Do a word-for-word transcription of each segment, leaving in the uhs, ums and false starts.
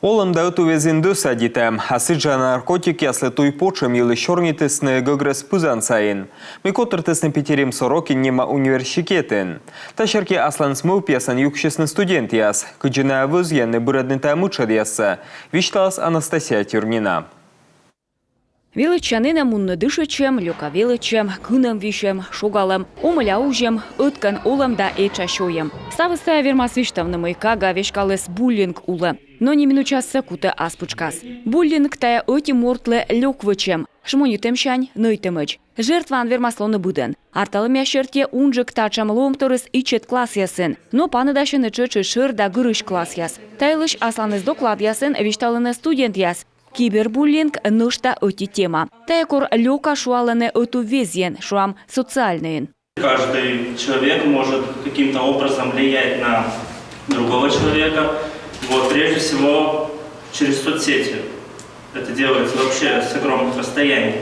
Олӧм да ӧтуввезйын дӧсадитӧм, а сідзжӧ наркотикъяслы туй потшӧм йылысь сёрнитісны гӧгрӧс пызан сайын, мый котыртісны Питирим Сорокин нима университетын. Та серти асланыс мӧвпъясӧн юксисны студентъяс. Кыдзи найӧ вӧзйӧны бырӧдны тайӧ мытшӧдъяссӧ, висьталас Анастасия Тюрнина. Велӧдчанінӧ мунны дышӧдчӧм, лёка велӧдчӧм, кынӧм висьӧм, шогалӧм, омӧля узьӧм, ӧткӧн олӧм да этша сёйӧм. Ставыс тайӧ вермас висьтавны, мый кага веськаліс буллинг улӧ. Но неминучасӧ кутӧ ас пытшкас. Буллинг — тайӧ ӧти мортлы лёк вӧчӧм, шмонитӧмсянь нӧйтӧмӧдз. Жертваӧн вермас лоны быдӧн. Арталӧмъяс серти, унджык татшӧм лоӧмторйыс ичӧт классъясын, но паныдасьӧны тшӧтш и шӧр да гырысь классъяс. Та йылысь асланыс докладъясын висьталӧны студентъяс. Кибербуллинг — нӧшта ӧти тема. Тайӧ кор лёка шуалӧны ӧтуввезйын, шуам, социальнӧйын. Каждый человек может каким-то образом влиять на другого человека. Вот, прежде всего, через соцсети. Это делается вообще с огромных расстояний.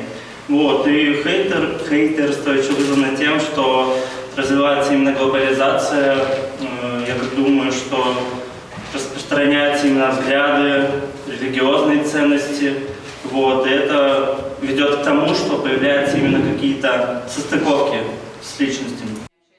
Вот, и хейтер, хейтерство ещё вызвано тем, что развивается именно глобализация. Э, я так думаю, что распространяются именно взгляды, религиозные ценности. Вот, и это ведёт к тому, что появляются именно какие-то состыковки с личностями.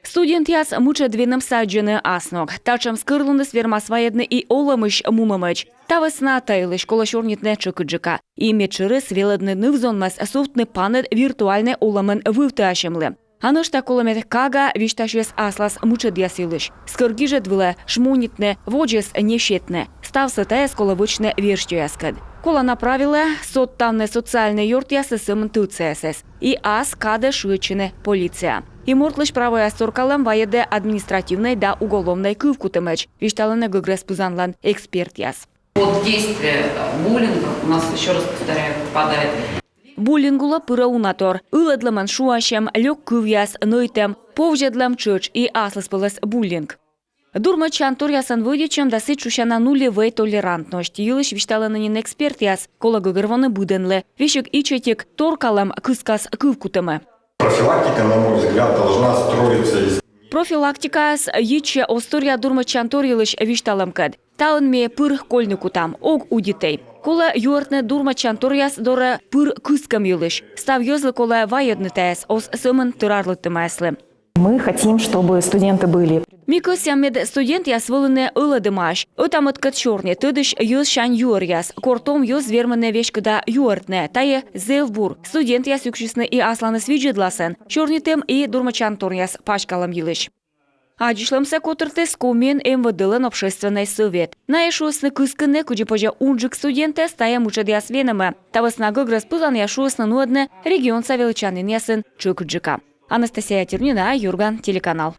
Студентъяс мытшӧд венӧмсӧ аддзӧны ас ног. Татшӧм скӧрлуныс вермас вайӧдны и олӧмысь мунӧмӧдз. Та вӧсна та йылысь колӧ сёрнитны тшӧкыдджыка. И медшӧрыс, велӧдны ныв-зонмӧс сувтны паныд виртуальнӧй олӧмын вывтіасьӧмлы. А нӧшта колӧ, мед кага висьтасис аслас мытшӧдъяс йылысь. Скӧр гижӧд вылӧ шмонитны, водзӧс не сетны. Ставсӧ тайӧс колӧ вӧчны верстьӧяскӧд. Колана правилӧ — содтавны социальнӧй ёртъяслы сӧмын тӧдсаясӧс. И ас кадӧ шыӧдчыны полицияӧ. И мортлысь правояс торкалӧм вайӧдӧ административнӧй да уголовнӧй кывкутӧмӧдз, висьталӧны гӧгрӧс пызанлӧн экспертъяс. Под действие, э, буллинга у нас, ещё раз повторяю, попадает. Буллинг улӧ пырӧ уна тор: ылӧдлӧмӧн шуасьӧм, лёк кывъяс, нӧйтӧм, повзьӧдлӧм, тшӧтш и аслыспӧлӧс буллинг. Дурмӧдчанторъясӧн вӧдитчӧм да сідз шусяна нулевӧй толерантность йылысь висьталӧны нин экспертъяс. Колӧ гӧгӧрвоны быдӧнлы: весиг ичӧтик торкалӧм кыскас кывкутӧмӧ. Профилактика, на мой взгляд, должна строиться из... Профилактикаыс йитчӧ оз торъя дурмӧдчантор йылысь висьталӧмкӧд. Таын ми пыр кольны кутам, ог удитӧй. Колӧ юӧртны дурмӧдчанторъяс дорӧ пыр кыскӧм йылысь. Став йӧзлы колӧ вайӧдны тайӧс, оз сӧмын тӧр арлыдтӧмъяслы. Мы хотим, чтобы студенты были... Ми кӧсъям, мед студентъяс вӧліны ӧлӧдӧмаӧсь, ӧта-мӧдкӧд сёрни, тӧдысь йӧзсянь юӧръяс, кор том йӧз вермӧны веськыда юӧртны. Тайӧ зэв бур. Студентъяс юксисны и асланыс видзӧдласӧн сёрнитӧм и дурмӧдчанторъяс паськалӧм йылысь. Аддзысьлӧмсӧ котыртіс Комиын МВД-лӧн общественнӧй сӧвет. Найӧ шуисны кыскыны кыдзи позьӧ унджык студентӧс тайӧ мытшӧдъяс венӧмӧ. Та вӧсна гӧгрӧс пызанъяс шуисны нуӧдны регионса велӧдчанінъясын тшӧкыдджыка. Анастасия Тюрнина, «Юрган» телеканал.